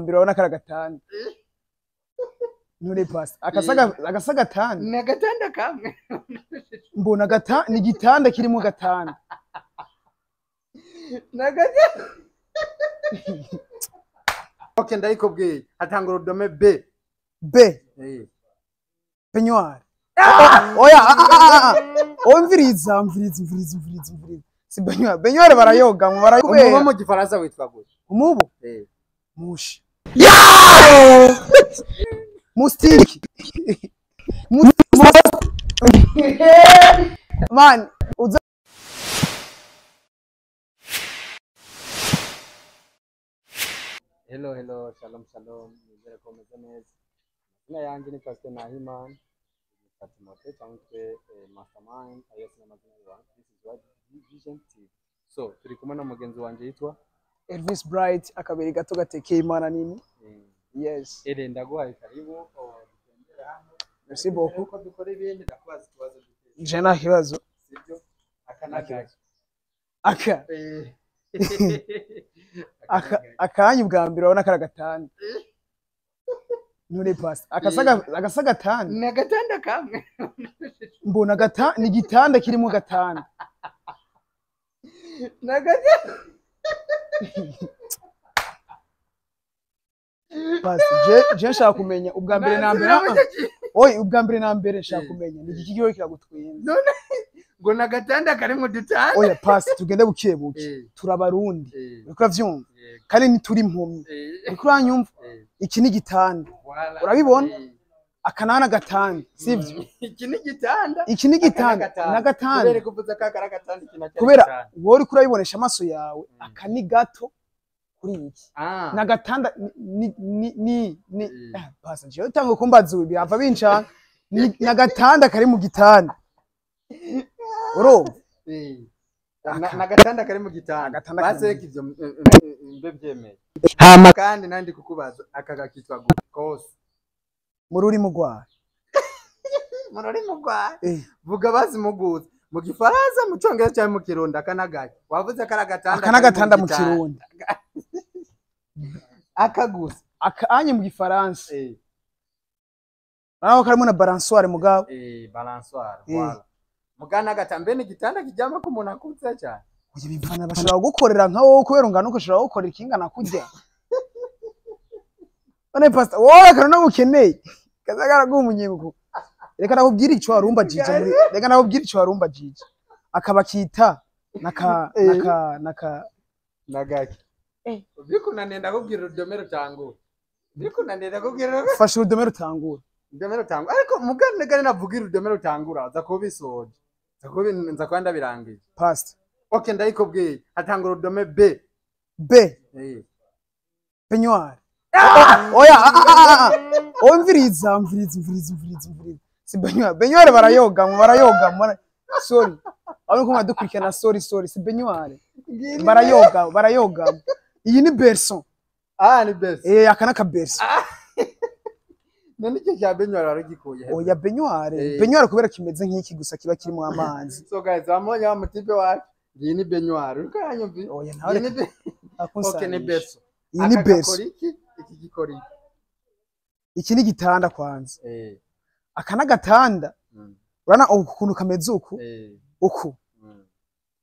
Mbere urabona kari agatanda. None pasi agasa agatanda. Ni agatanda kamwe. Mbona ni igitanda kirimo agatanda. Ni agatanda. Okay, ndayikubwiye. Hatanga urudome B. B. Peignoir. Oya, umviriza umviriza umviriza umviriza umviriza. Si peignoir. Peignoir barayoga, barayobera. Umubu mu gifaransa witwa gute? Umubu? Mushi. Mustiki. Man, uza. Hello, hello, shalom, shalom. Nizere ko meze neza. Amazina yanjye ni Pastor Nahimana. Nitwa Timothée cyangwa Mastermind, ayo si amazina yanjye. This is World Vision TV. So, turi kumwe na mugenzi wanje yitwa Elvis Bright, akabiri gato gatekeye Imana nini. Yes. Ere, ndaguhaye karibu. Dutembere hano. Merci beaucoup. Uko dukora ibindi ndakubaza utubazo duke. Je nta kibazo. Sibyo? Aka n'akaki. Aka. Akanya ubwa mbere urabona kari agatanda. None pasi agasa agatanda. Ni agatanda kamwe. Mbona ni igitanda kirimo agatanda. Ni agatanda. Pasi je nshaka kumenya ubwa mbere na mbere. Oyi, ubwa mbere na mbere nshaka kumenya ni iki kigiye kiragutwenza. None ngo ni agatanda kari mu dutanda. Oya pasi tugende buke buke. Turabarundi. Uriko uravyumva? Kandi ntituri impumyi. Uriko uranyumva? Iki ni igitanda. Urabibona? Aka nana gatanda, sivyo? Iki ni igitanda. Iki ni igitanda n'agatanda. Kubera kuvuza ka kari agatanda iki nacyo. Kubera wowe uriko urabibonesha amaso yawe, aka ni gato kuri iki. N'agatanda ni pasi je utanga kumbaza ubi ava bincanga. N'agatanda kari mu gitanda. Urumva? N'agatanda kari mu gitanda. Baseka ivyo mbe byemeye. Hama kandi nandi kukubaza aka gakitwa gute kose. Mu rurimi rwawe. Mu rurimi rwawe. Vuga bazi muguze. Mu gifaransa, mu congereza cyangwa mu kirundi aka n'agaki. Wavuze ko ari agatanda. Aka n'agatanda mu kirundi. Aka gusa. Aka anye mu gifaransa. Naho karimo na balançoire mugabo. Balançoire. Voilà. Mugana agatanda ni igitanda kijyama ko umuntu akuze cyane. Oya bivana bashobora gukorera nka wowe kubera ungana uko ushobora gukorera ikingana kujya. None pastor wowe kana no ukeneye. Kazagara gumunyengo. Reka nakubwira ico warumba jije muri. Reka nakubwira ico warumba jije. Akaba kita naka naka naka nagaki. Bikunaniye ndakubwira urudome rutangura. Bikunaniye ndakubwira. Fasha urudome rutangura. Urudome rutangura. Ariko mugane gane navugira urudome rutangura za kubisoje. Nza kwanda birangije. Pastor. Okay, ndayikubwiye. Hatanga urudome B. B. Peignoir. Oya, umviriza umviriza umviriza umviriza umviriza. Si peignoir. Peignoir barayoga, barayoga. Sorry. Abo ko mwadukurikirana sorry sorry, si peignoir. Barayoga, barayoga. Iyi ni berceau. Ah, ni berceau. Aka naka berceau. None icyo cya peignoir waragikuye. Oya peignoir. Peignoir kubera kimeze nk'iki gusa kiba kirimo amazi. So guys, wamubonye wa mutipe wacu. Iyi ni peignoir. Uriko yanyumvi? Oya nawe. Okay, ni berceau. Iyi ni berceau. Iki gikora iki? Iki ni igitanda kwanza. Aka n'agatanda. Urana ukuntu kameze uku. Uku.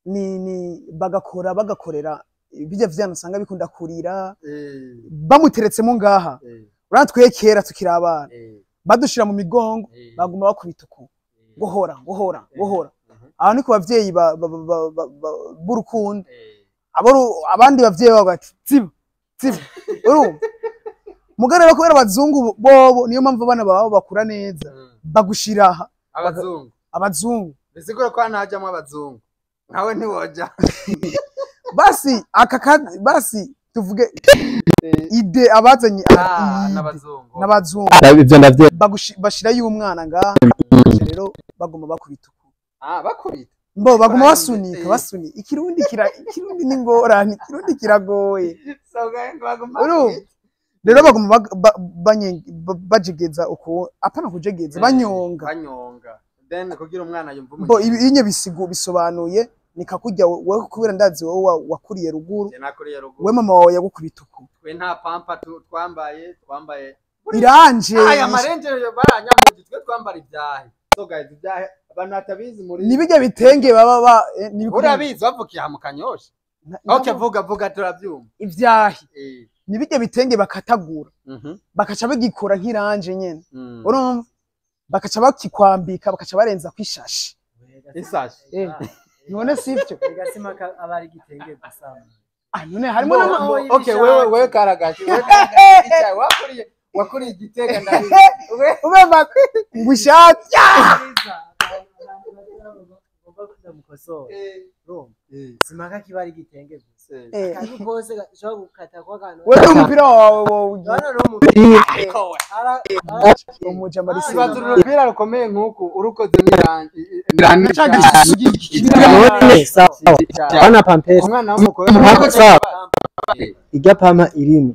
Ni bagakora bagakorera bijya vyana usanga bikunda kurira. Bamuteretsemo ngaha. Urana twe kera tukiri abana. Badushira mu migongo baguma bakubita uku. Guhora guhora guhora. Aho ni ku bavyeyi b'urukundo. Abandi bavyeyi bavuga ati ziba ziba. Urumva? Mugana rero kubera abazungu bobo niyo mpamvu abana babo bakura neza bagushira abazungu. Abazungu bisigura ko hano hajamwo abazungu nkawe ntiwoja. Basi aka basi tuvuge ide abazanye n'abazungu n'abazungu ivyo ndavye bashira y'umwana ngaha rero baguma bakubita uku. Bakubita mbo baguma basunika basunika. Ikirundi ikirundi ni ngorane, ikirundi kiragoye. So baguma rero baguma bajegeza uko apana kujegeza banyonga banyonga then kugira umwana yumva mbo ibinye bisigo bisobanuye Nikakujya wowe, kubera ndazi wowe wakuriye ruguru. Je nakuriye ruguru. We mama wawe yagukubita uku? Twe nta pampa twambaye, twambaye iranje. Aya marenje baranyamugi, twe twambara ibyahe. So guys, ibyahe abantu batabizi muri nibijya bitenge baba ba urabizi bavukiye mu Kanyosha. Okay, vuga vuga turabyumva. Ibyahi nibijya bitenge bakatagura, bakaca bagikora nk'iranje nyene, urumva, bakaca bakikwambika, bakaca barenza kwishashi. Isashi none sivyo? Gasima abari gitenge gusa. Ah, none harimo na okay, wewe karagashi, wewe wakuriye wakuriye igitega ndabizi. Ubemba ngushati. Simaka kibari gitenge gusa. Akantu kose gashobora gukata kwa kantu. Wewe umupira wawe None no umupira. Umuja marisi. Ibaza urupira rukomeye nkuku urukoze n'irangi. Bana pampers. Umwana w'umukobwa. Ijya pampa irimo.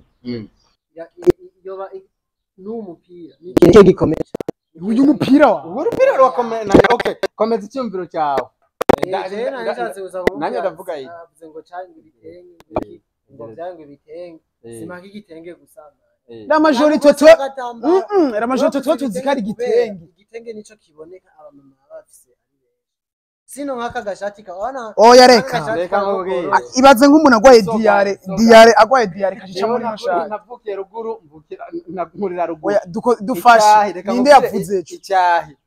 Yoba n'umupira. Ni gikomeye. Uyu mupira wa. Urupira rukomeye. Okay, komeza icyumviro cyawe. Nanjye ndavuga iyi. Ngo cyangwa ibitenge, ngo byangwe ibitenge, simaka igitenge gusa. La majorité twe la majorité twe tuzikari igitenge. Igitenge nico kiboneka abamama bafise ari benshi. Sino nk'aka gashati ka wana. Oya reka. Ibaze nk'umuntu agwaye diare, diare agwaye diare kashisha muri mashati. Navukiye ruguru, mvukira nkurira ruguru. Oya dufashe. Ninde yavuze ico? Icyahi.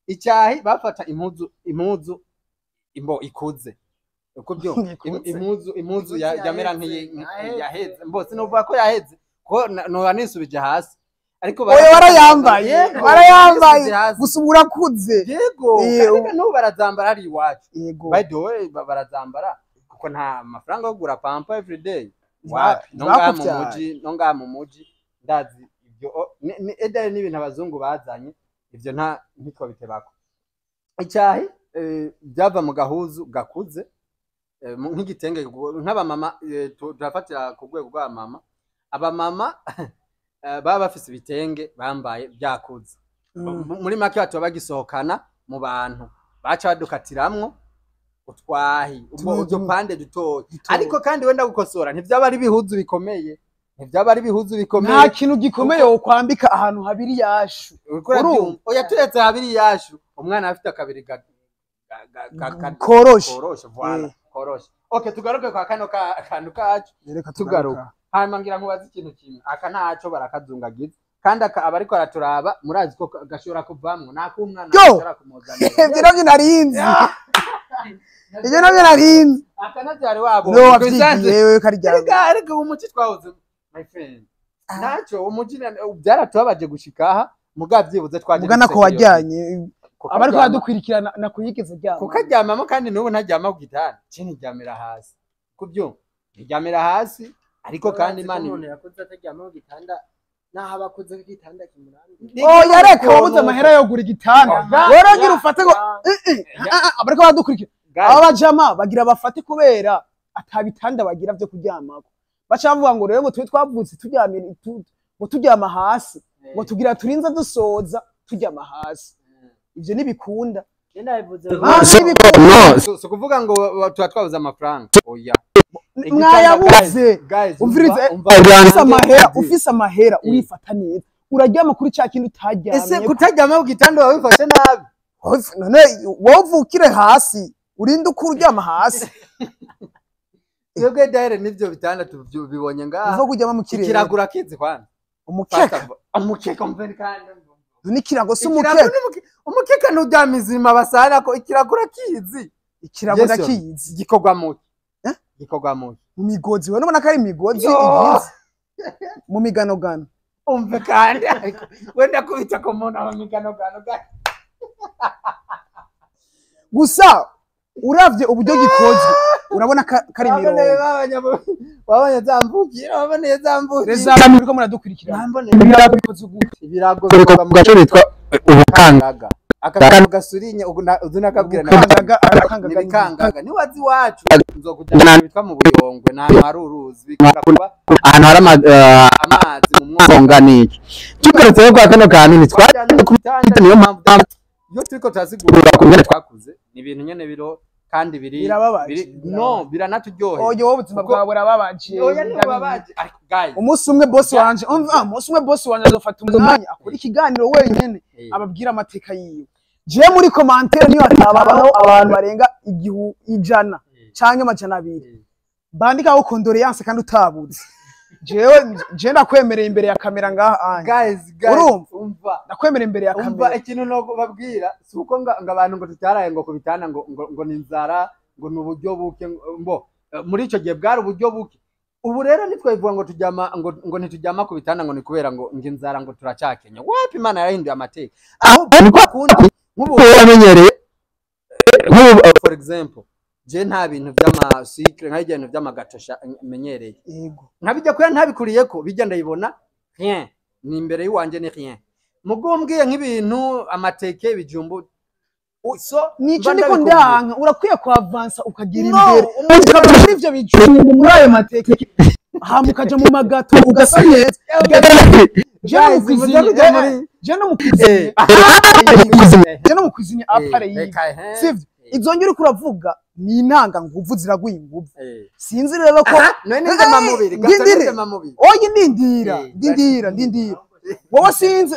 Icyahi bafata impuzu imbo ikuze. Uko byo impuzu yamera nk'iyaheze, mbo sinovuga ko yaheze ko noba nisubije hasi, ariko oya warayambaye, warayambaye gusa urakuze. Yego, kandi n'ubu barazambara ari iwacu. By the way barazambara kuko nta mafaranga yo kugura pampa every day. Wapi, no ngaha mu muji ndazi ibyo edari n'ibintu abazungu bazanye ibyo nta ntitwabitebako. Icyahi byava mu gahuzu gakuze nk'igitenge nk'abamama, turafatira ku rwego rw'abamama. Abamama baba bafise ibitenge bambaye byakuze, muri make batuba bagisohokana mu bantu, baca badukatiramwo utwahi udupande dutoya. Ariko kandi wenda gukosora ntivyaba ari ibihuzu bikomeye, ntivyaba ari ibihuzu bikomeye. Nta kintu gikomeye wokwambika ahantu habiri yashu. Oya, turetse habiri yashu, umwana afite akabiri koroshe. Koroshe, voilà, koroshe. Okay, tugaruke kwa kano kantu kacu. Tugaruka. Hanyuma ngira nkubaze ikintu kimwe. Aka ntaco barakazungagiza. Kandi aka abariko araturaba murazi ko gashobora kuvamwo nakumwana gashobora kumuzanira. Ivyo navyo narinzi. Ivyo navyo narinzi. Aka navyari wabo. No wavyigiye karijya. Ariko umuci twahoze my friend. Ntaco umuci byaratubabaje gushika aha mugavyibuze twaje. Mugana ko wajyanye. Abariko badukwirikirana nakuyigeze ryama. Kukaryamamo kandi n'ubu ntaryama ku gitanda. Cini ryamira hasi. Kubyo ryamira hasi ariko kandi Imana umuntu yakoze ataryama ku gitanda naho abakoze ku gitanda kimurambi. Oya reka wabuze amahera yo gura igitanda. Worogira ufate ngo abariko badukurikira. Aba bajama bagira bafate kubera atabitanda bagira byo kuryamako. Baca bavuga ngo rero ngo twe twavutse turyamira ngo turyama hasi, ngo tugira turinza dusoza turyama hasi. Ivyo nibikunda. No, so kuvuga ngo tuba twabuze amafaranga. Oya. Mwayabuze. Umvirize ufise amahera urifata neza. Uraryama kuri cya kintu utaryamye. Ese kutaryama ku gitanda wabifashe nabi? None wovukire hasi, urinde uko uryama hasi. Twebwe daire nivyo bitanda tubibonye ngaha. Uva kuryama mu kirere. Ikiragura kizi kwana. Umukeka. Umukeka mveni kandi. Nikirago si umukeka. Umukeka nturyamizima basara ko ikiragura kizi. Ikiragura kizi. Gikorwa mu. Gikorwa mu. Mu migozi we nubona ko ari imigozi igize. Mu miganogano. Umve kandi wenda kubita ko umuntu aba miganogano. Gusa uravye uburyo gikozwe urabona kari mirongo. Wabonye zamvukira, wabonye zamvukira. Reza muriko muradukurikira. Ibirago bikorwa mu gace bitwa ubukangaga. Aka gasurinye uzunakabwira na ni wazi wacu nzokujana bitwa mu Buyongwe na hari uruzi bikunda kuba ahantu hari amazi mu mwonga niki. Tugarutse kwa kano kantu nitwa niyo mpamvu iyo turiko turasigura kungene twakuze ni ibintu nyene biro Kandi biri Birababaje, biri birababaje. No, biranaturyoheye. Oyo, wowe ubuzima bwawe burababaje. Oya, ntibubabaje ariko guys. Umunsi umwe boss wanje, umva, umunsi umwe boss wanje azofata umwanya akora ikiganiro wenyene, ababwira amateka yiwe. Jewe muri commentaire niyo hatabaho abantu barenga 100 canke 200 bandikaho condoléance kandi utabuze, jewe je ndakwemereye imbere ya kamera ngaha anje. Guys, guys. Urumva? Umva. Ndakwemereye imbere ya Umva, kamera. ikintu no babwira si uko ngo abantu ngo tutaraye ngo kubitana, ngo ni inzara, ngo ni uburyo buke, mbo muri icyo gihe bwari uburyo buke. Ubu rero ntitwabivuga ngo tujyama, ngo ntitujyama ku bitanda ngo ni kubera ngo inzara, ngo turacyakenya. Wapi, Imana yarahinduye amateka. Ahubwo Niko kundi nk'ubu wamenyereye nk'ubu. For example, je nta bintu by'amasucre, nka ibintu by'amagâteau menyereye. Nkabijya kuya ntabikuriyeko, bijya ndayibona rien, ni imbere y'iwanje, ni rien. Mugo umbwiye nk'ibintu amateke, ibijumbu, so Nico mba ndiko ndabikumbuye. ndanka urakwiye kuavansa ukagira No, imbere, ukava muri ivyo bijumbu, muri ayo mateke, hama ukaja mu magâteau ugasa neza. Je no mu Guys, cuisine, muze kujya muri je no mu cuisine, je no mu cuisine apare yiwe, sivyo? Izo njye uriko uravuga ni intanga nguvu, ziraguye inguvu. Sinzi rero ko None ni ndemamubiri, gâteau ni Ndindire. ndemamubiri. Oya, ndindira. Ndindira, ndindira wowe, sinzi,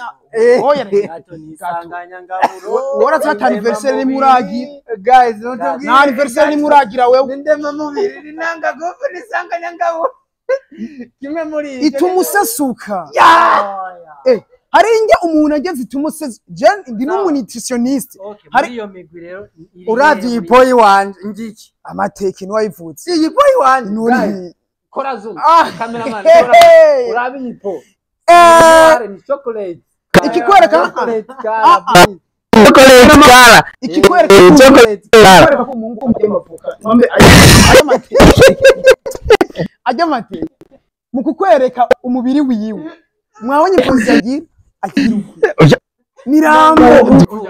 oya. Gâteau ni isanganyangaburo. Wowe ata anniversaire nimwe uragira. Guys, mutubwire. Nta anniversaire nimwe uragira wewe. Ni ndemamubiri, ni ntangagufu, ni isanganyangaburo, kimwe muri ivyo. Ituma usesuka. Hari inge umuntu ageze ituma usesuka. Je ndi n'umunutritionniste. Okay, Hari- muri iyo migwi rero iri Uravye iyi muri- poyi wanje ngiki. Amateke niwayivutse. Iyi poyi wanje, guys, Nuri kora zoom. Ah, Cameraman, kora. hey. Urabe iyi po. Ni chocolate. Ikikwereka- Chocolate Ah, color, please. Chocolate color. Ikikwereka Chocolate color. ikikwereka ko umuhungu w'umuvuka mwambe ajya amateke, ajya amateke mu kukwereka umubiri wiwe. Mwabonye pozi agira, agira uku ni Rambo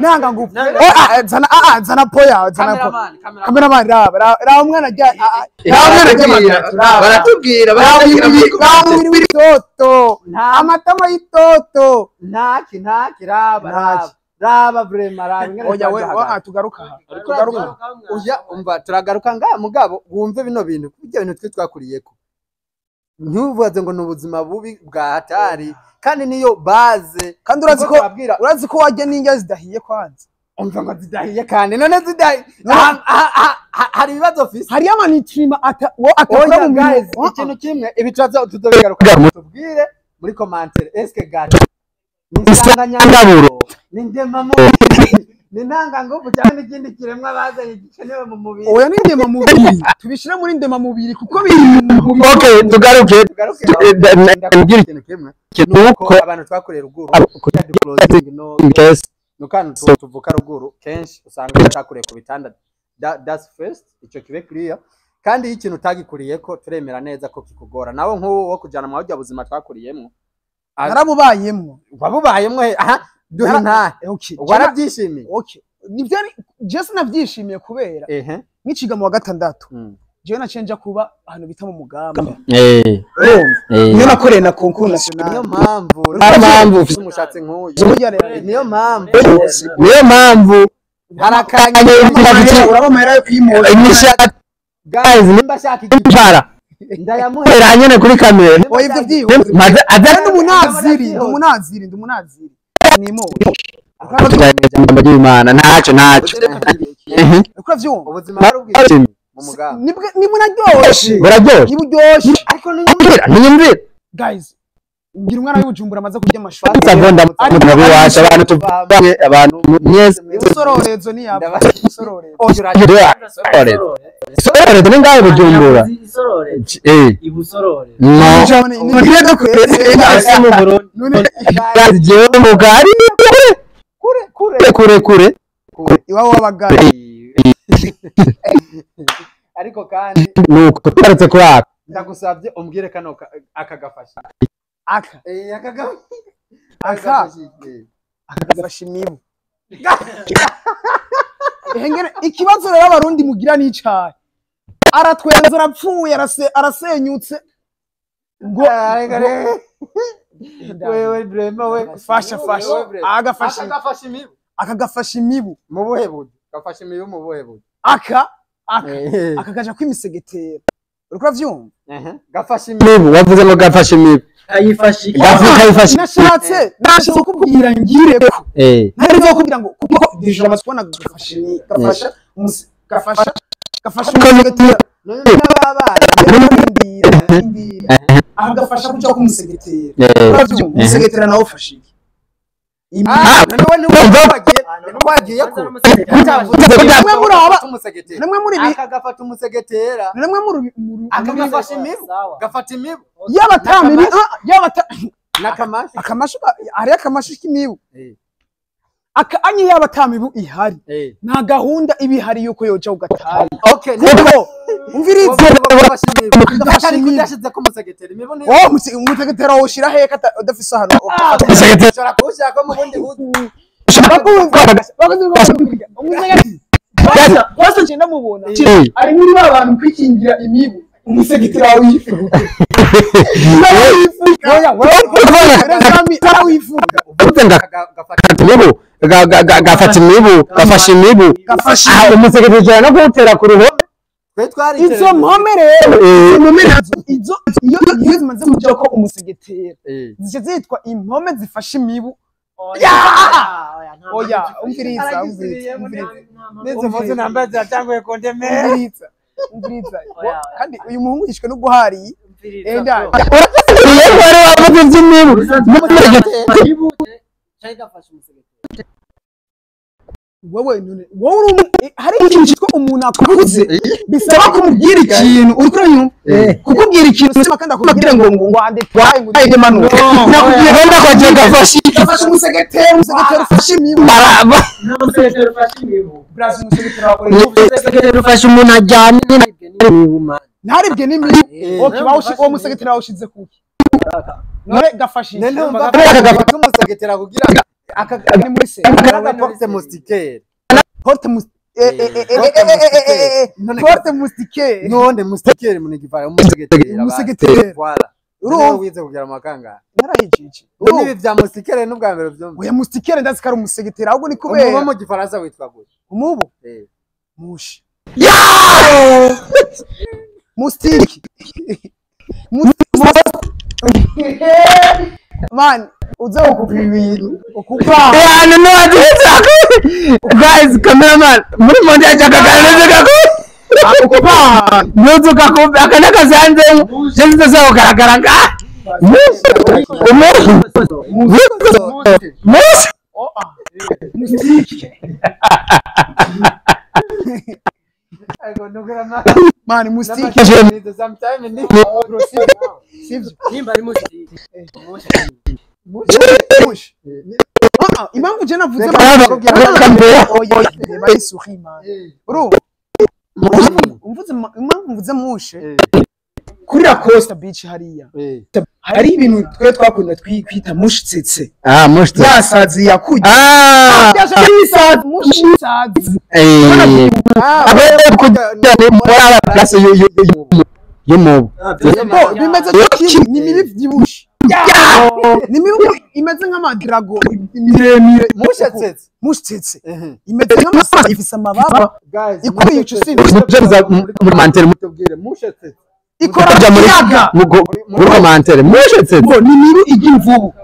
nanga ngufu. Eh, ah, zana, ah, ah, zana po yawe, zana po. Cameraman, cameraman. Cameraman, raba, raba, raba umwana ajya, ah, ah, raba umwana ajya amateke. Baratubwira, Raba baratubwira. umubiri, raba umubiri w'itoto, amatama y'itoto. Ntaki, ntaki, raba. Ntaki. Raba, raba vraiment, raba ingene Oya we, twaje. ah, tugaruka aha, tugaruka aha. Oya, umva, turagaruka ngaha, mugabo wumve bino bintu, bijya bintu twe twakuriyeko, ntubaze ngo ni ubuzima bubi bwa hatari, kandi niyo base. Kandi urazi ko Twabwira urazi ko wajya n'indya zidahiye kwanza. Umva, ngo zidahiye, kandi none zidahiye. No. Hari ibibazo fisi. Hariyo amanutriments ata wo atakora Oya mu guys, mubiri. ikintu kimwe, ibi tuza tuzobigaruka, tubwire muri commentaire: eske gâteau ni Isanganyangaburo. ni ndemamubiri, ni ntangangufu, cyangwa n'ikindi kiremwa bazanye gikenewe mu mubiri? Oya, ni ndemamubiri, tubishyire muri ndemamubiri kuko biri mu mubiri. Okay, tugaruke. Tugaruke. Mbwira Ikintu kimwe nuko nuko abantu twakoreye ruguru, closing, no nuko tuvuka ruguru kenshi usanga tutakuriye ku bitanda. That's first, icyo kibe clear. Kandi iyo ikintu utagikuriyeko, turemera neza ko kikugora nawe, nk'ubu wo kujana mu burya buzima twakuriyemo. Narabubayemwo. Wabubayemwo he? Aha duhe intahe. Okay. Warabyishimiye? Okay, nibyo, je sinavyishimiye kubera nkiciga mu wa gatandatu, jewe naciye nja kuba ahantu bita mu Mugamba. Urumva, niyo nakoreye na concours national. Niyo mpamvu. Niyo mpamvu. Ufite umushatsi nk'uyu. Burya rero Niyo mpamvu. Niyo mpamvu. Harakanye. Uraba amahera yo kwimoza. Imishati. Guys, nimba ashaka igihe Para ndayamuhe. era nyene kuri kamera. Oya, ivyo byihuse. Maze aza Ndi umunaziri, ndi umunaziri, ndi umunaziri, nimoye. Ijambo ry'Imana, ntacyo, ntacyo. Uko vyumva. Ubuzima bwari bwiza mu Mugamba. Ni munaryoshe. Buraryoshe. Niburyoshe. Ariko niyo Ntiyumvira. Guys, ngira umwana w'Ibujumbura amaze kurya amashuri. Savonda mu iwacu, abantu tuvanye, abantu mwese. Isororezo ni yapa, isororezo. Sororezo ni ngahe Bujumbura? Isorore. Eh. Ibusorore. No. Ni mu Burundi. None Jewe mugari kure kure. Kure kure. Iwabo w'abagabo. Ariko kandi Nuko tugarutse kuri aka. Ndagusabye umbwire kano aka gafasha. Aka Eh, aka gafasha. Aka gafasha imibu. Ehengere ikibazo rero abarundi mugira n'icayi, aratwenza, arapfuye, arasenyutse ngo Wewe vraiment, we. Fasha, fasha. Wewe vraiment. Agafasha Aka gafasha imibu. Aka gafasha imibu. Mu buhe buryo gafasha imibu? Mu buhe buryo? Aka Aka kaja kwimisegetera, uriko uravyumva? Gafasha imibu. Wavuze ngo gafasha imibu. Kayifasha. Kayifasha. Nashatse kukubwira ngire ko ntari zo kubwira ngo kuko déjà amaze kubona gafasha gafasha gafasha gafasha umusegetera. None n'ababana aha gafasha kuja kumusegetera, uravyumva? Umusegetera nawe ufasha iki? Wagiye ko namwe muri aka gafata umusegetera, namwe muri aka gafasha imibu, gafata imibu yaba tamibi yaba nakamashu akamashu ari akamashu k'imibu aka anye yaba tamibu ihari nta gahunda ibi hari yuko yoja ugatari. Okay, kuko umvirize gafasha imibu gafasha imibu yashize ko umusegetera imibu ni oh umusegetera woshira he kata udafise hano ushobora kuwushaka mu bundi buryo. Bose nje ndamubona ari muri ba bantu kwikingira imibu umusegetera wifuka. Gafata imibu, gafasha imibu, umusegetera no kuwutera ku ruhome. Izo mpome rero, izo iyo zimaze kuja ko umusegetera zice zitwa impome zifasha imibu. Oya, umviriza. Nizo mpuzu nambaye ziratanguye kundemera. Umviriza. Kandi uyu muhungu yishwe no guhari. Enda. Iyo wari wavuze iby'imibu. Wewe none wowe hari ikintu cyitwa umuntu akuze bisaba kumubwira ikintu, uriko uranyumva? Kukubwira ikintu sima kandi akubwira ngo ngo andetaye ngo ugende manuka. Nakubwira ngo kwaje gafasha gafasha umusegetera, umusegetera ufasha imibu. Maraba. Umusegetera ufasha imibu. Brazi umusegetera wawe. Umusegetera ufasha umuntu ajyanye n'imibu man. Ntaribwe n'imibu. Okay, bawushi uwo musegetera wawushize kuki? None gafasha. None gafasha umusegetera kugira aka ni muri se. Aka moustiquaire. Porte porte moustiquaire. None moustiquaire muri gifara umusegetera. Umusegetera. Voilà. Urumva wize kugira amakanga. Narahijije. Nibi vya moustiquaire n'ubwa mbere vyumva. Oya moustiquaire ndazi ko ari umusegetera ahubwo ni kubera. Umubu mu gifaransa witwa gute? Umubu? Mushi. Ya! Moustique. Man, uza ukupa ibintu ukupa. No guys, cameraman, muri monde yachakaganeze kako. Ukupa. Nuzu kako akana kazanze. Jenze sawo garagara. Mushi. Oh ah. Moustique. Man, moustique. Sometimes ni sivyo. Nimba ari moustique. Mushi. Ah, impamvu je navuze impamvu mvuze mushe kuri la Costa Beach hariya hari ibintu twe twakunda twita mushitsetse. Ah, mushitsetse. Yasazi yakurya. Ah, yasazi. Eh. Y'umubu. Bimeze ni mibi vyibushe. Ni mibi imeze nk'amadrago miremire. Mushetsetse. Mushitsetse. Imeze nk'amasazi ifise amababa. Ikuriye ico si. Muri mantere mutubwire mushetsetse. Ikora kiyaga. Muri mantere mushetsetse. Ni mibi ijya imvubu.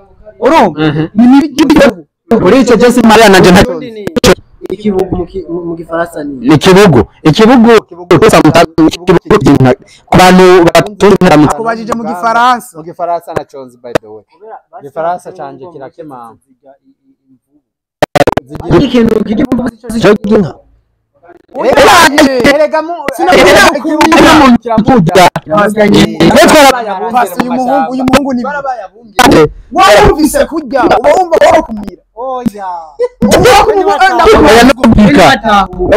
Urumva? Ni mibi ijya imvubu. Muri ico cyose Maria nanje ikibugu mu gifaransa ni ikibugu. Ikibugu ku bantu batumva akubajije mu gifaransa. Mu gifaransa na conzi by the way. Gifaransa canje kirakemama. Ikintu kijya inka. Erega mu uyu muhungu ni warumvise kurya uba wumva wakumira. Oya.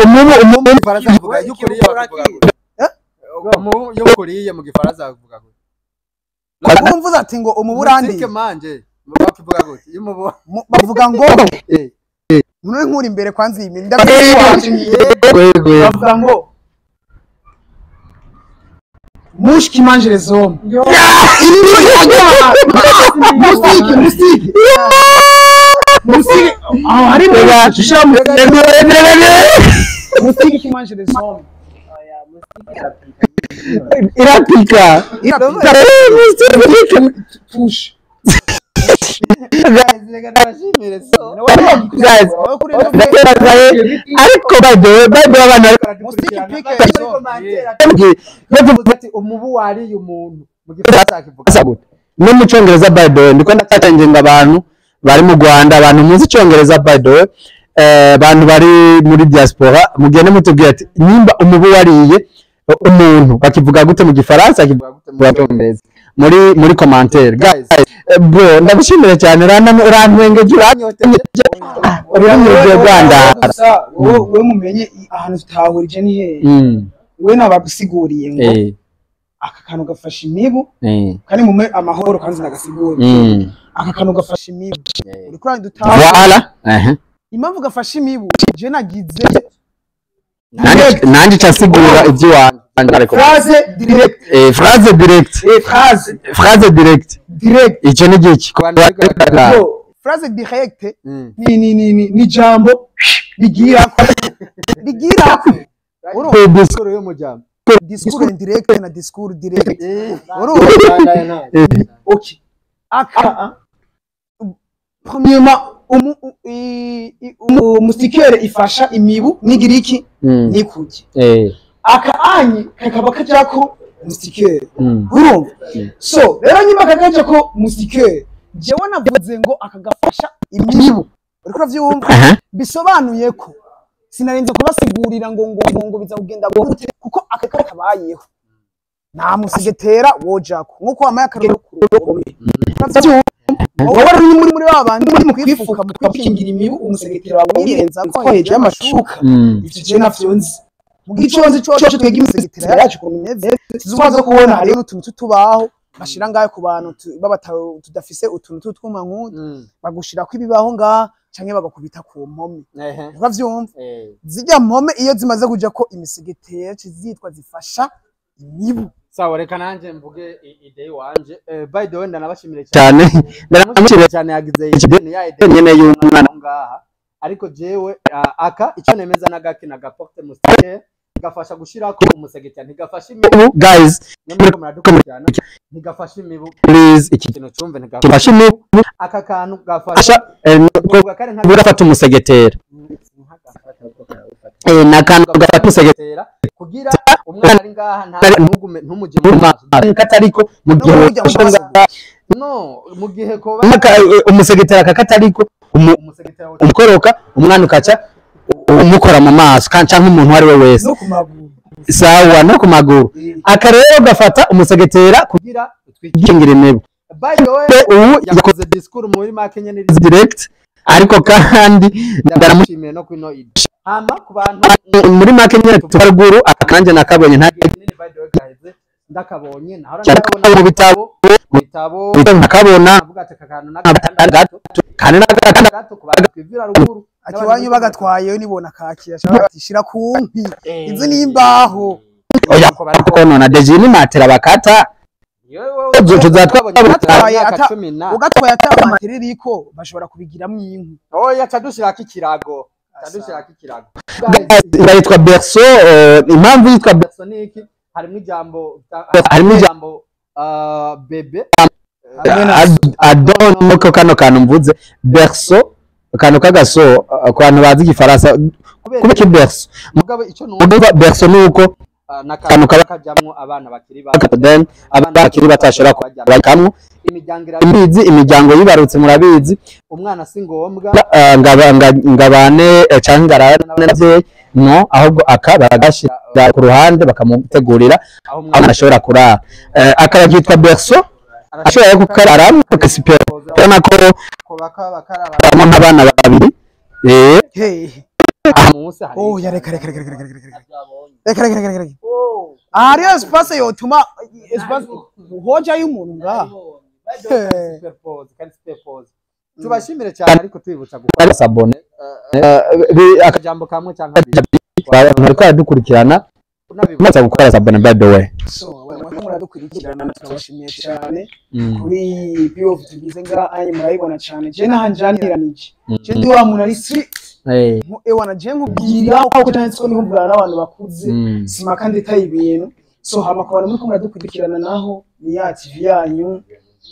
Umubu Gifaransa avuga yukuriye bavuga. Umubu yukuriye mu gifaransa avuga gute? Urumvuze ati ngo umuburandi. Manje bakivuga gute? Y'umubu bavuga ngo none nkuri imbere kwanza iyi minda bavuga ngo mouche qui mange les hommes. Moustique, moustique. Moustique. Ah, ari moustique qui mange les hommes. Irapika. Push. Guys, reka ndabashimire so. Guys, ariko by the way abantu Mustiki pike Bavuze ati umubu wariye umuntu mu gifaransa akivuga gute? No mu Cyongereza by the way ndiko ndatangenga abantu bari mu Rwanda, abantu muzi Icyongereza by the way, abantu bari muri diaspora mugende mutubwira ati nimba umubu wariye umuntu bakivuga gute mu gifaransa, akivuga gute mu Cyongereza muri commentaire. Guys, bro ndagushimira cyane, urantwengeje uranyoteje urantwengeje Rwanda. Wowe mumenye ahantu tutahurije ni hehe? We nabagusiguriye ngo aka kantu gafasha imibu kandi mume amahoro kandi nagasiguriye. Aka kantu gafasha imibu uri kuri dutaha. Voilà. Impamvu gafasha imibu je nagize nanje casigura ivyo wanje. Phrase direct. Phrase direct. Phrase direct. Direct. Ico ni giki? Phrase direct ni jambo rigirako. Rigirako. Discours yo mujambo. Discours indirect na discours direct. Okay. Aka premièrement moustiquaire ifasha imibu nigiriki nikuki. Aka anyi kakaba kajako moustiquaire. Urumva? So rero nyuma kakajako moustiquaire jewe navuze ngo akagafasha imibu. Uriko uravyumva? Bisobanuye ko sinarinze kubasigurira ngo ngo ngo biza kugenda gute kuko aka kabayeho. Nta musigetera wojako nkuko wamaye akarero ku wowe uri muri babandi muri mu kwifuka mu kwikingira imibu umusegetera wawe wirenza ko hejuru y'amashuka. Ivyo je navyo nzi. Mu giconzi cyo twega imisegetera yacu ukuntu imeze tuzubazo kubona hariyo n'utuntu tutubaho bashira ngayo ku bantu baba tudafise utuntu tutwuma nk'utu bagushirako ibibaho ngaha canke bagakubita ku mpome. Uravyumva? Zijya mpome iyo zimaze kuja ko imisegetera zitwa zifasha imibu. Sawa, reka nanje mvuge idée wanje. By the way ndanabashimire cyane. Ndanamushimire cyane yagize idée ya idée nyene y'umwana ngaha. Ariko jewe aka icyo nemeza nagaki na gaporte moustiquaire gafasha gushirako umusegetera ntigafasha imibu. Guys, ntigafasha imibu. Please iki kintu cyumve ntigafasha imibu. Aka kantu gafasha gufata umusegetera. Na kantu gafata umusegetera kugira umwana ari ngaha nta ntugume ntumuje mu maso katariko mu gihe no mu gihe ko umusegetera kakatariko umukoroka umwana ukaca umukora mu maso kanca nk'umuntu ari we wese no ku maguru. Sawa, no ku maguru. Aka rero gafata umusegetera kugira utwikingira imibu. By the way ubu yakoze discours muri make nyene direct ariko kandi ndamushimiye no kwino idée. Hama ku bantu muri make nyene tubaruguru akanje nakabonye nta by the way guys ndakabonye nahora ndakabona mu bitabo nakabona avuga ati akantu n'agato kandi n'agato ku bantu kwivira ruguru akiwanyu bagatwaye nibona kakira shira ku nkwi izi nimbaho. Oya konona deje ni matera bakata ugatwaye ata ririko bashobora kubigiramwo inkwi. Oya cadushirako ikirago cadushirako ikirago. Yitwa berceau. Impamvu yitwa berceau ni iki? Harimo ijambo bebe adon ko kano kantu mvuze berceau kantu kagaso ku bantu bazi igifaransa kubera berceau mugabo ico numva berceau nuko kantu kajamwo abana bakiri bato then abana bakiri batashora bakamwo imiryango imiryango yibarutse murabizi umwana si ngombwa ngabane canke ngarane n'abavyeyi no ahubwo aka baragashira ku ruhande bakamutegurira aho umwana ashobora kurara. Akaba kitwa berceau ashobora kukarara akasipera nako abana babiri Oh ya reka reka reka reka reka reka reka reka reka. Ari espace yotuma espace hoja y'umuntu ngaha. Tubashimire cyane ariko tubibutsa gukora sabone akajambo kamwe cyangwa bariko baradukurikirana. Umaze gukora sabone by the way. So mwariko muradukurikirana, turabashimiye cyane kuri POV tugize ngaha. Anye murayibona cyane, je nahanjaniranije, je ndi wa muntu ari strict. Ewana, je nkubwira uko cyanditswe, niho mvugana n'abantu bakuze, sima kandi itaye ibintu. So hama ku bantu muriko muradukurikirana naho, ni ya TV yanyu,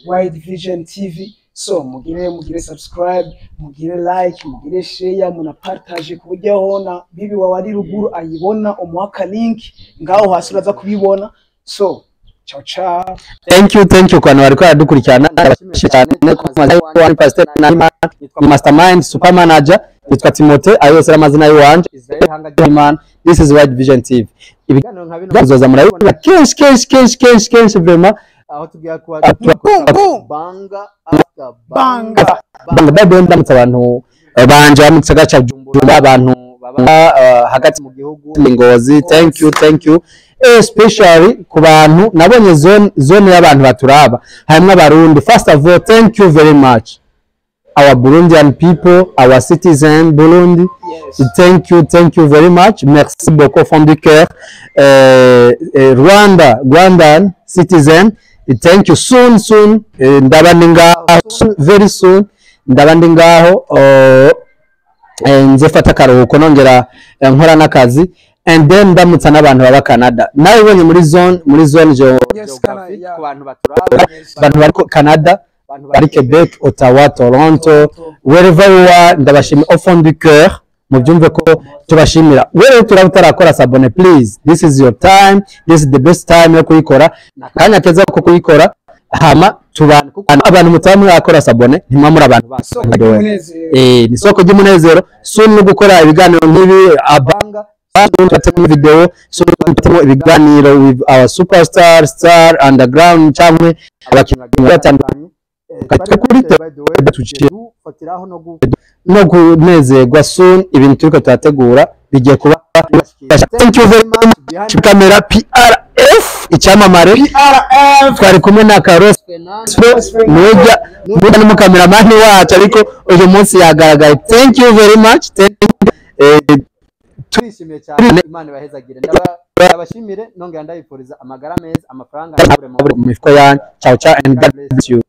Wide Vision TV. So mugire subscribe, mugire like, mugire share, muna partage ku buryo aho na bibi wawe ari ruguru ayibona, umuha link ngaho hasi uraza kubibona. So ciao ciao. Thank you, thank you ku bantu bariko baradukurikirana. Ndabashimiye cyane ku mazina y'uwanyu. Pastor Nahimana ni mastermind, super manager, yitwa Timote, ayo yose ari amazina y'uwanje. Israel Hanga. Imana. This is Wide Vision TV. Ibiganiro nka bino Ibiganiro murabibona kenshi kenshi kenshi kenshi kenshi, vraiment. Aho tugiye kuba Boom boom. Banga after banga. Banga. Bible, ndamutse abantu banje baba mu gisagara ca Bujumbura, abantu baba hagati mu gihugu. Ngozi, thank you, thank you, especially ku bantu nabonye zone y'abantu baturaba harimwo Abarundi. First of all, thank you very much, our Burundian people, our citizen Burundi. Thank you, thank you very much, merci beaucoup from the cœur. Rwanda, Rwandan citizen, thank you. Soon, soon, ndaba ndi ngaho very soon, ndaba ndi ngaho. Nze fata akaruhuko, nongera nkora n'akazi. And then ndamutsa n'abantu baba Canada, nawe muri zone Yes, kana geographic yeah. ku bantu baturaba. Abantu bari Canada, abantu bari Quebec, Ottawa, Toronto, wherever you are, ndabashimira au fond du cœur. Mubyumve ko tubashimira. Wewe turaba utarakora s'abonner, please, this is your time, this is the best time yo kuyikora, akanya keza ko kuyikora. Hama tubana abantu mutaba murakora s'abonner, ntimwa muri abantu. Soko By the way. ry'umunezero. Ni isoko ry'umunezero. Soon no gukora ibiganiro nk'ibi aba banga tubatemo video, soon tubatemo ibiganiro with our superstar, star underground cyangwa abakinnyi batandukanye. Twe Kuri by the way tuciye dufatiraho no no kunezerwa. Soon ibintu turiko turategura bigiye kuba. Thank you very much. Kamera PRF, icyamamare. PRF. Twari kumwe na Karos Nujya nujya n'umukameramani wacu, ariko uyu munsi yagaragaye. Thank you very much, thank you. Turishimiye cyane, Imana ibahezagire. Ndabashimire nongera ndabifuriza amagara meza, amafaranga mu mifuko yanyu. Ciao ciao and God bless you.